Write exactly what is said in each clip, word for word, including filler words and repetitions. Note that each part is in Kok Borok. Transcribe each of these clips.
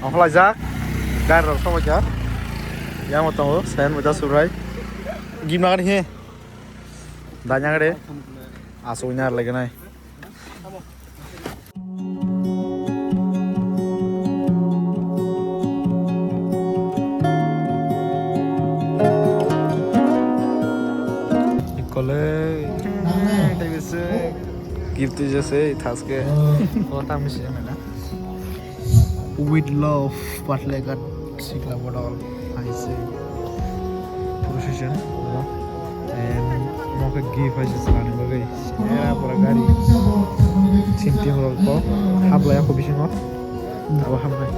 Okholaijak, gari rok sobaikha. Yang bo tongo, Sayan bo da Subrai. Gimna gari he. Danyang re. Asuk nya leganai. Ikole. Tebise. Gifti jese thaske. Kota misi na. With love, Patlaighat Sikla Bodol, I say. Procession, no? And mo khe gift hai se salani bagwi. Era pura gari. Sim tim rok ko hablai ako bisingo. Abo hamnai.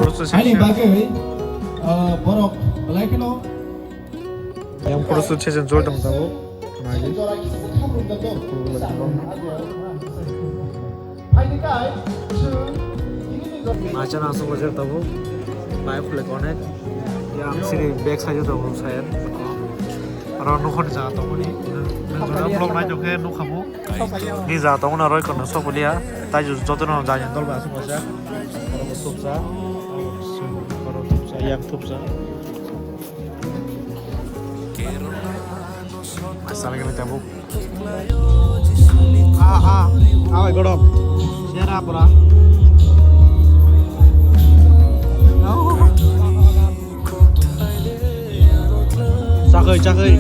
Procession. Ani bagwi, uh, borok belai kheno Yang photo shoot session choli tong tabuk. Nagi. Macha na asuk bajak tabuk. Bai khule connect. Yang siri back side tabuk saya. Aro nukhon jaga tabuk ni. Nang jora vlog nai jokhe nukhamu. Ni jaga tabuk na roi kono sok liya. Tai ju joto no jaga dol ba asuk bajak. Aro thupsa. Aro thupsa. Yang thupsa. Asal kena tabuk. Ah, ah. Awai godok. Sera pura. Chakoi, chakoi.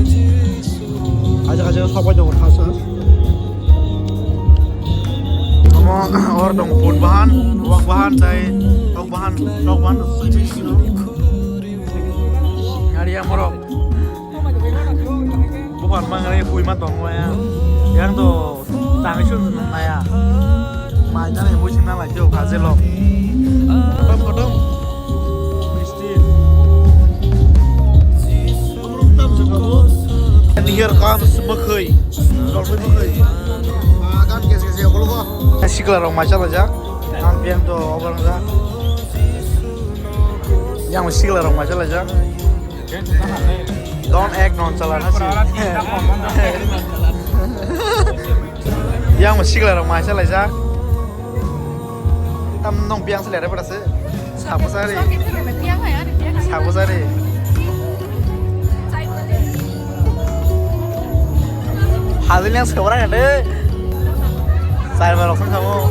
Aja, aja, sopai dong, thasa. Omo, or dong, pun bahan, wak bahan, tai, tok bahan, tok bahan, sai. Ari amorok. Bukan mangai hui ma tong ya. Yang to tang sun na ya. Mai jani hui sing na lai jo ka je lo. Kotom kotom. Misti. Here comes Makhai. Dolphin Makhai. Agan kes kes ya bolo. Sikla rok mai chala jak. Ang piang to obang jak. Yang sikla rok mai chala jak. Don't act nonchalant, ha, si. Yang mo sikla rok mai chala jak. Tam nong piang sele re pura se. Sabo sari. Sabo sari. Hadi yang seorang ada. Saya baru sama.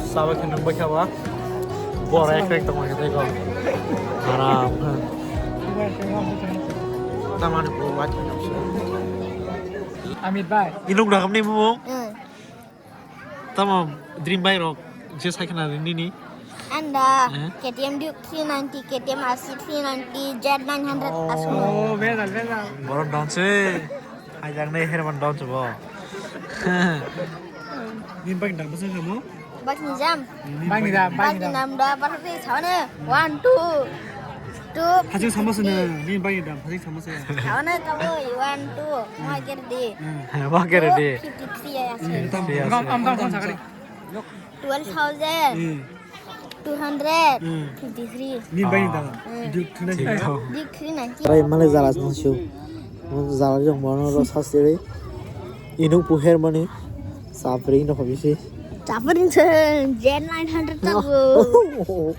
Sabar kena baca apa? Bor ek ek tong khe tei ko. Haram kha. Tamani bro wait kha. Amit bhai. Inuk rakam ni bumung. Hmm. Tamo dream bike rok je sai khna nini. Anda, eh? K T M Duke three ninety, K T M R C three ninety, Z nine hundred asmo. Oh, bejal, bejal. Borok don se. Hai jang nei herman don se bo. Ni bike dam bwswk kha mo? Bike ni jam. Bike ni dam, bike ni dam. Bike ni dam da, bike ni sawane. One, two, two. Hajik sama sana, ni bike ni dam, hajik sama saya. Sawane tabo, one, two, mo kere di. Mo kere di. Fifty-three ya. Am, am, am, am, sakali. Twelve thousand. Hmm. Two hundred fifty-three. Ni bike ni dam. Hmm. Duke three ninety. Duke three ninety. Rai male jala sung su. Jala jong bono ro sasiri. Inuk puher mani. Sapring no kobisi. Sapring se Z nine hundred tabo.